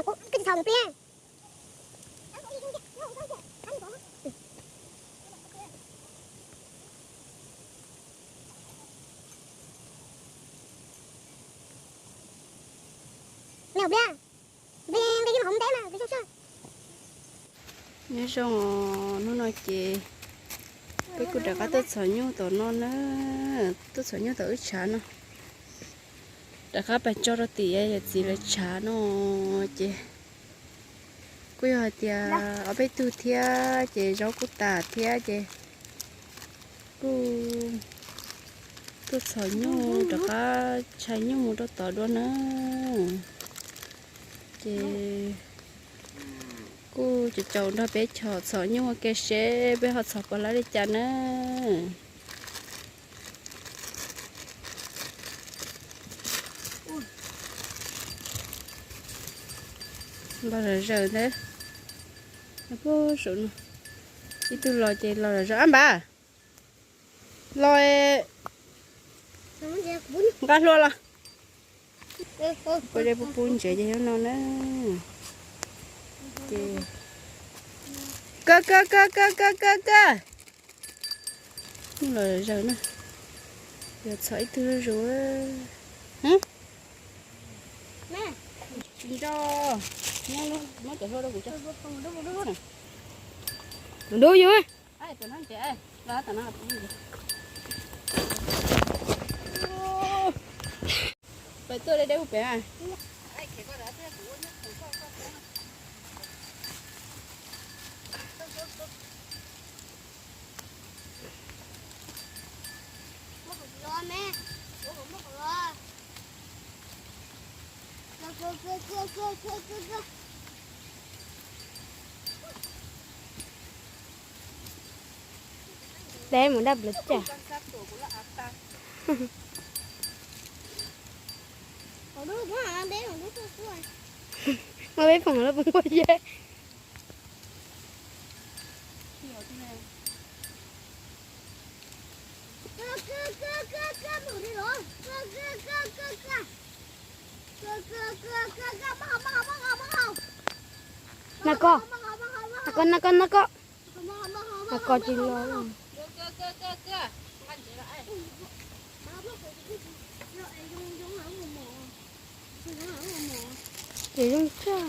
Koj tsis txhob mus peb. Nyob zoo, hnub no ces peb kuj rov qab tuaj txhom nyuj tom no na, tuaj txhom nyuj tom wb tshav no. Rov qab pais tso rau tim yawm txiv lawv tshav no ces kuj yog hais tias ob peb tug thiab ces zaub kuj tas thiab ces kuj tuaj txhom nyuj rov qab tshais nyuj mus rau tod dua na. Ces kuj caum caum nrog peb chom txhom nyuj ua ke seb peb ho txhom puas lawv li cas na. Los zom zaws ntag. Ib tug los ces los zom zaws ab npab. Los nqa hlua los. Kuv de pub pub ntsev ces yog no na. Ces kawg kawg kawg kawg kawg kawg kawg. Los zaws na. Yog txhom ib tug zuj zus. Tsis nco. Muab cov hlua rau kuv. Tus dub yus. Pais tuaj deb deb pem. Peb mus dab plaws cas. Muab peb foom lawv foom ua ye. Na koj, na koj, na koj, na koj. Na koj tsis los. Ces zoo tshaj.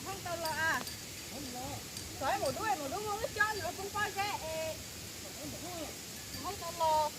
Hoob tau los a. Txhob mus dub, mus dub muaj lub cob nws poob pob zeb es. Hoob tau los.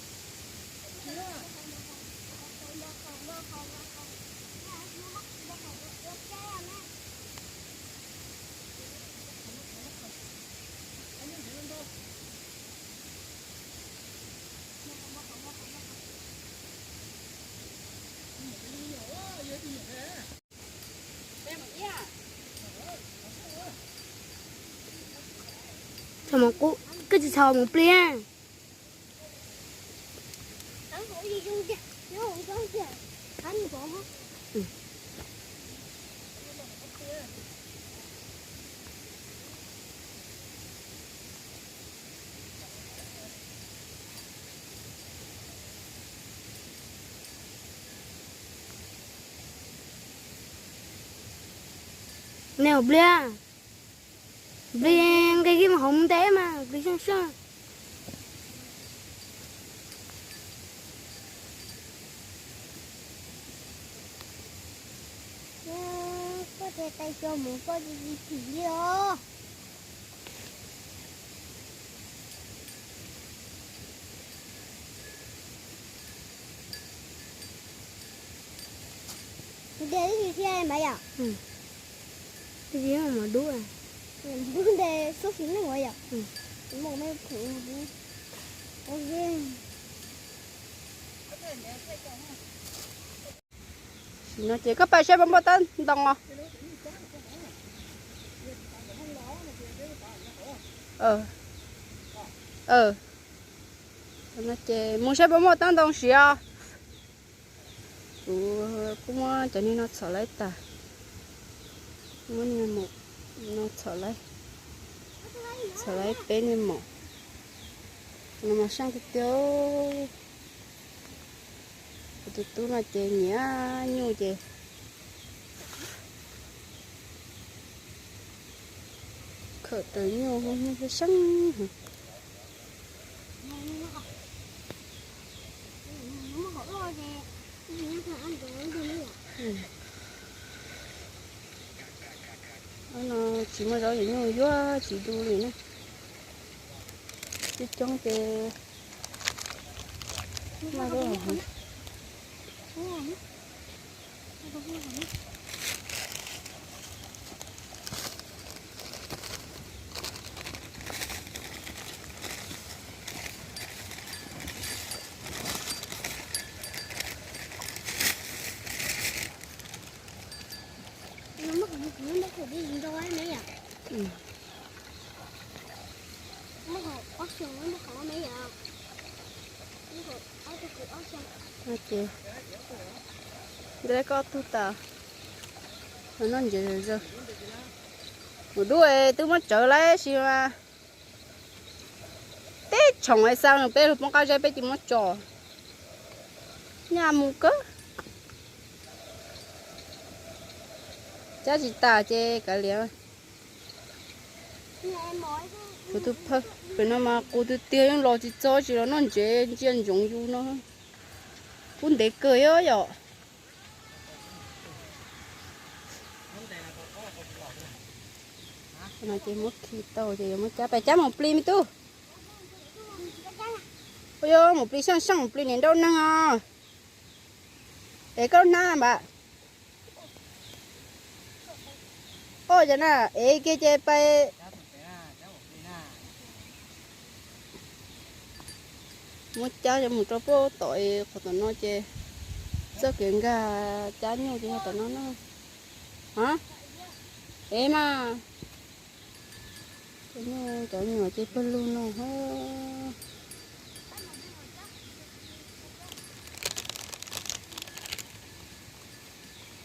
Txhob mus qub, koj tsis txhob mus pliag. Ne, nplig, nplig nqi kib mus hauv mus ntes mas nplig seej seej. Koj tes tais cua mus koj tsis tsis thim li os. Ntes twb tsis thiaj mas yom. Twb tsis yog mas dub. Dub ntes xub xim neej ua yom. Mus me phuv. Tam sim no ces koj pais saib puas muaj tab ntoo os. Tam sim no ces mus saib puas muaj tab ntoo siav os. Kuv kuj muab cov niag no txhom laib tas. Muab niag maum no txhom laib, txhom laib peb niag maum. No mas seej tiag tiag. Kuv tus tub no ces nyiam nyuj ces khawm raws nyuj, nyuj seej seej. No tsis muaj zaub ces nyuj yuav tsis du li na. Coob coob ces maj zaub. Ntawd koj tug tas, noj ntses zom zaws. Mus dub twb muab tsawv lawm sis mas. Teb tshoom es xav nws peb lug poob qab zeb peb cia muab tso. Nyaj mus kawg. Cab tsis tas ces kav liam. Kuv tus phawj pem no mas qus tiag tiag, yeej los tsis txog tsis los noj ntses ntsia ntsoov yus no. Kub ntev kawg yom. No ces muab khi tau ces yuav muab cab pais cab maum plis me tub. Ua yog maum plis seej seej, maum plis niam nrauj neeg os. Es koj hnab npam. Oj, cas na, ev kiag ces pais. Muab cab mus rau puag tom qhov tom no ces txoj kev nkag cab nyuj ces yog tom no na. Ev mas. Cov nyuam ces pawg lug no.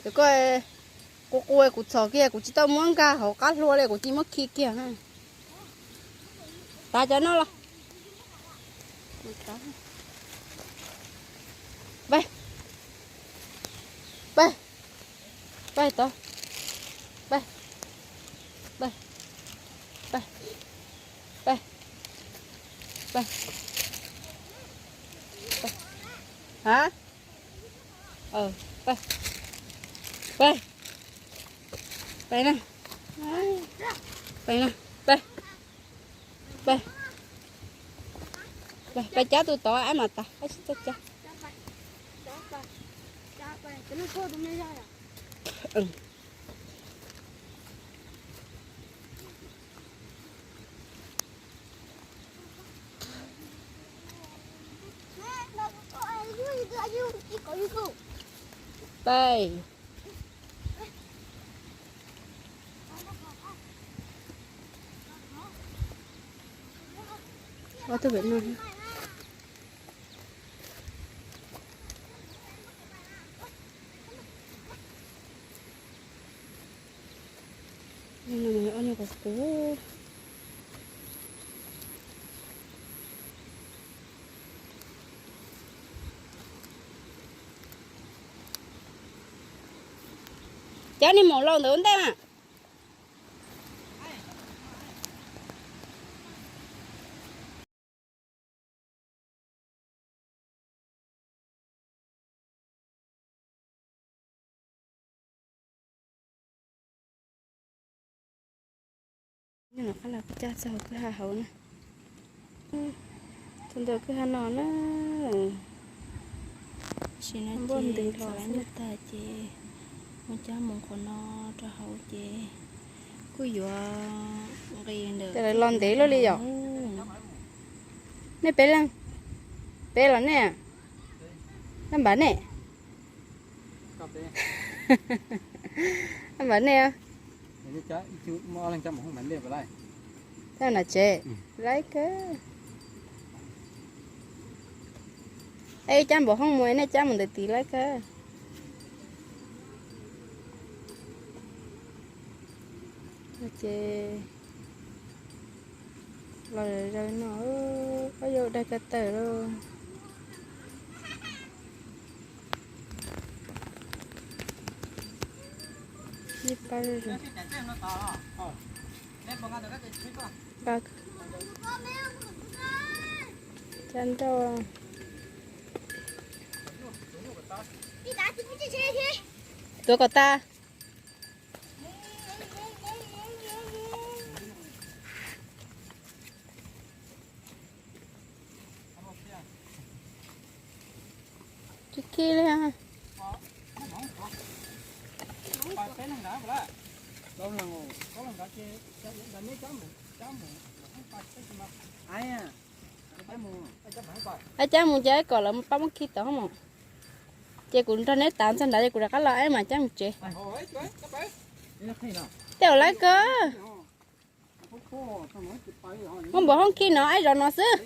Ces koj qus qus kuv txhom kiag, kuv tsis tau muab nkag hauv qab hlua li, kuv cia muab khi kiag. Tav cov no los. Peb, peb, peb tod, peb, peb, peb, peb, peb, ha, peb, peb, peb na, peb na, peb, peb, peb, peb cab tus tod ab mas tas, ab tsis txawj cab. Peb. Ob tug pem no. Ob niag qus qus. Cab niag maum laus ntawd ua ntej mas. Nov qab los kuj cab txog hauv kwj ha hauv na. Txog ntawm kwj ha no na. Sim no ces txav lab nyuj tag ces mus cab mus qhov no rau hauv ces kuj yuav nqis ntawm. Los ntev luaj li yom. Nej peb leej? Peb los nej? Nab npam nej? Nab npam nej? Cab nram tsev laib kawg. Es cab npam hooj mus, nej cab mus ntawm tid laib kawg. Ces los zaws no, ob yau dag ko taw lauj. Ib pab cab nrauj. Tuav kom tas. Tsis khi li. Aib cab mus ces kom lawv pab muab khi tod mos. Ces kuv nrog neb tav txog nrad ces kuv rov qab los aib mas cab mus tsev. Tej zaum laib kawg. Muab npam hooj khi no aib zov no xwb.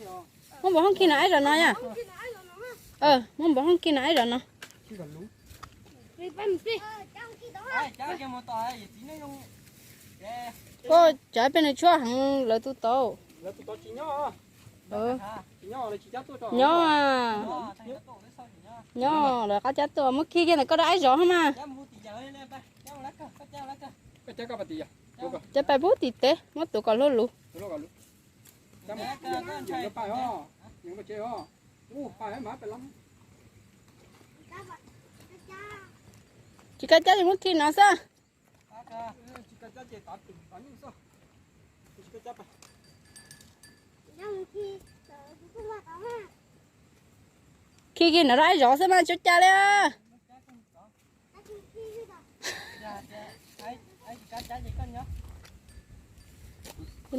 Muab npam hooj khi no aib zov no yom. Muab npam hooj khi no aib zov no. Koj cov peb nws tshuaj heev lawv tus tau. Nyob, nyob lawv qab cab tuaj muab khi kiag ntawm koj rau aib zov hos mas. Cab pais pub tim teb muab tuav kom luaj luv. Tsis koj cab ces muab khi no xwb. Khi khi no rau aib zov xwb mas tsis ua cas li.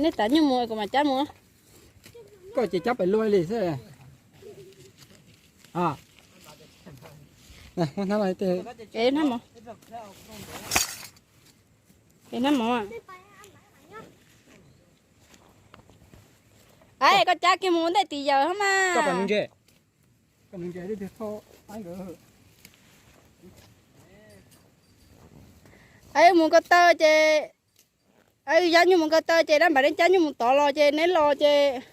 Nej tav nyuj mus kuv mam cab mus. Koj ces cab pais luaj li xwb. Hnab mov, hnab mov. Aib, koj cab kiag mus ntej tim yawm hos mas. Aib, mus ko taw ces, aib, cab nyuj mus ko taw ces dab npam neb cab nyuj mus tod los ces neb los ces,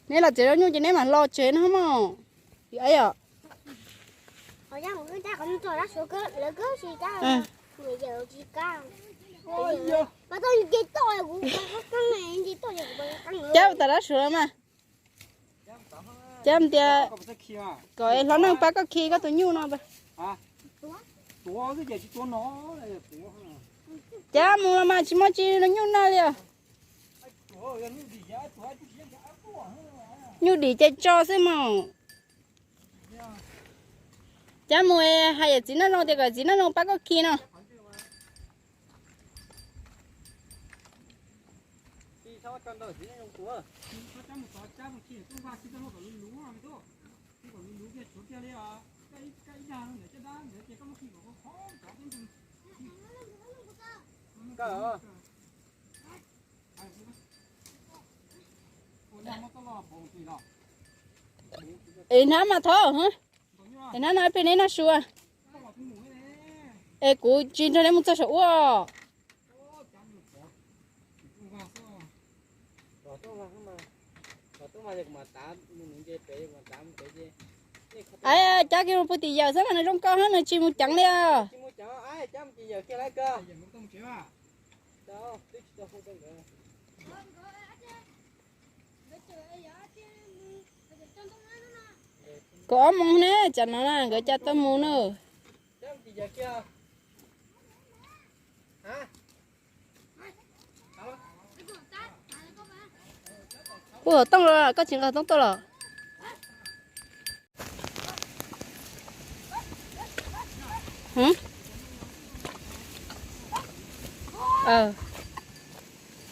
neb los txiav zaub nyuj ces neb mam los tsev no mog. Aib yom. Cab tas dab Suav los mas. Cab tias kom hlob neej pab koj khi koj tus nyuj no. Cab mus los mas tsis muaj tsi nyuj noj li os. Nyuj dim ces tso xwb mog. Cab mus hais yawm txiv Naj Zoo tias kom txiv Naj Zoo pab koj khi no. Es hnab mas thov, es hnab no peb neb noj su. Es kuv tsis nrog neb mus txog saum ub. Aib, cab kiag mus pw tim yawm xwb mas nws zoo nkauj hab nws tsis mus ceev li os. Kaum ob moos ne, tsam no na nkawd cab tau mus na. Ua tooj los, koj tsis nqa tooj tuaj los?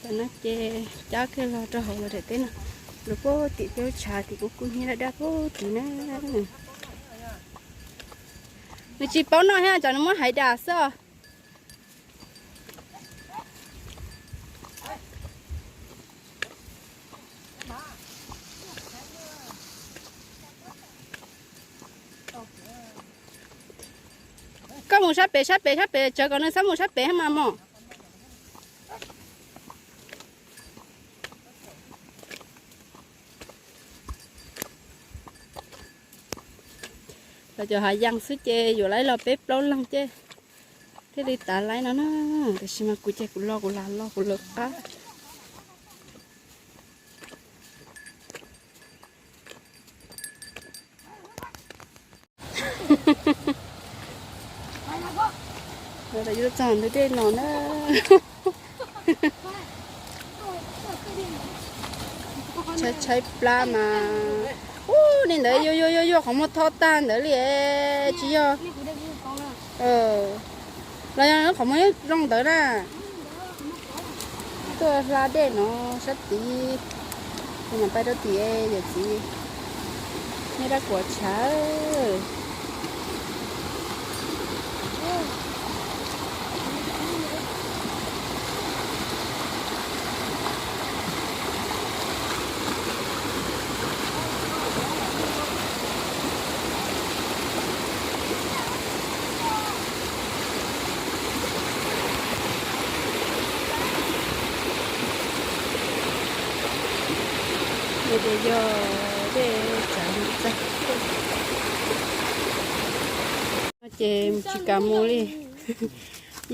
Tam no ces cab kiag los rau hauv lawv daim teb no, lawv puag tim peb lub tshav tim kuv kuj hnyiab dab dab puag tid na. Nws tsis paub noj thiab, tsam nws muab hais das xwb os. Koj mus sab pem, sab pem, sab pem, tsawv kom nws txhob mus sab pem mas mog. Los cov hav yees xwb ces yuav laib los peb plaub leeg ces thiaj li tav laib no na. Tiam sis mas kuv ces kuv los kuv lam los kuv lawv qab. Yuav txog ntawm dej no na. Tshaib tshaib plab mas. Ub, li ntawd yuav yuav yuav yuav qhov muag tho tag ntawd li, tsis yog. Los yog qhov muag zoo ntawd na. Tuaj hla dej no sab tid, kuv mam pais rau tim yawm txiv, nej dab kuam tshav. Ces yog dej tsav ntxaig no ces tsis kam mus li.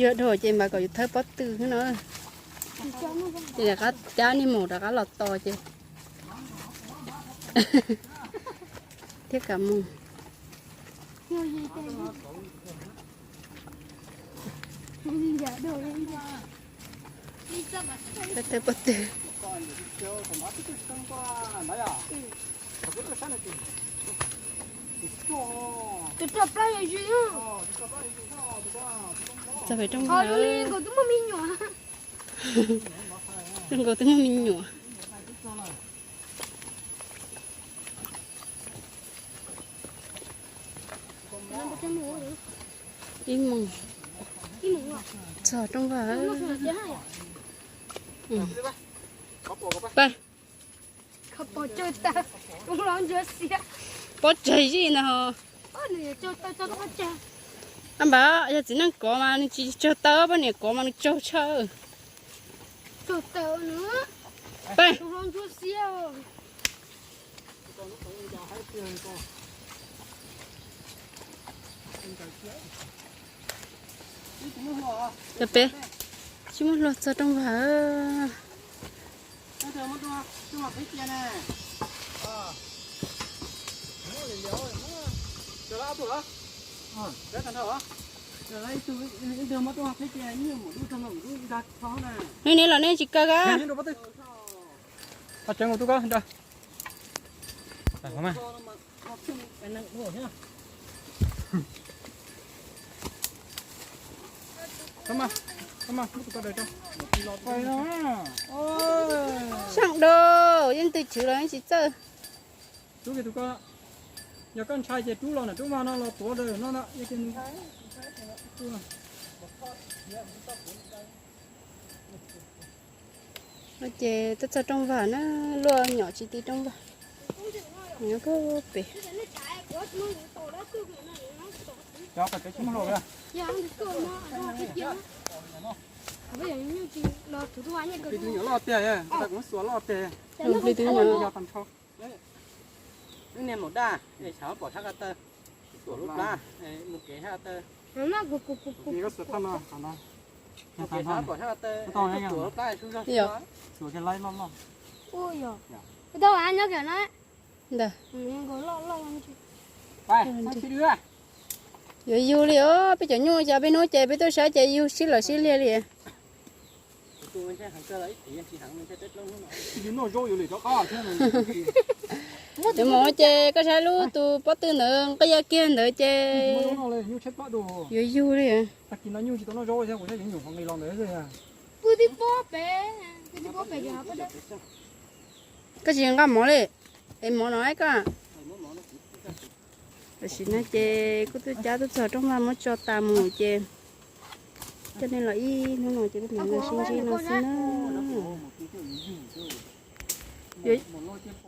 Yog dhau ces mam kom yus thawb pob tw xwb no. Ces rov qab cab niag maum rov qab los tos ces thiaj kam mus. Thawb pob tw. Txog pem rooj vag. Rooj nkaus twb muaj me nyuam. Ib moos txog rooj vag. Pab, pob tsag zij ntag ho. Ab npam, yog txiv neej kov mas nws tsis tsaug taw, poj niam kov mas nws tsaug tshaj. Pab. Cov peb tsis muaj hlua txog rooj vag. Neb, neb los nej tsis kaw a. Saam dau, yeej twg chwv los yeej tsis txawj. Yog koj ntshai ces rub los ntawm rooj vag no los tuav daws no. Ces tuaj txog rooj vag na, luaj nyom tsis ti rooj vag. Nyob pem. Plis tus nyuam loj tiag, kuv xuas loj tiag. Plis tus nyuam. Wb niag maum daj, tshav pom sab ko taw, tuam lub plab, mus kev sab ko taw. Tshav pom sab ko taw, tuam lub plab su zog. Ntag. Yuav yug li os, peb cov nyuj cas peb hnub ces peb tuaj saib ces yug sib lawm sib liag li. Yus noj zaub yuav lwm rov qab thiab. Ces mus ces koj saib lub tus pob tw ntawd nqia kiag ntawd ces yuav yug li. Koj tsis nqa mov li, es mov no ib koj. Tam sim no ces kuj tuaj cab tuaj txog rooj vag muab tso tas mus ces coj nej los ib hnub no ces peb mam los sib ntsib no xwb na.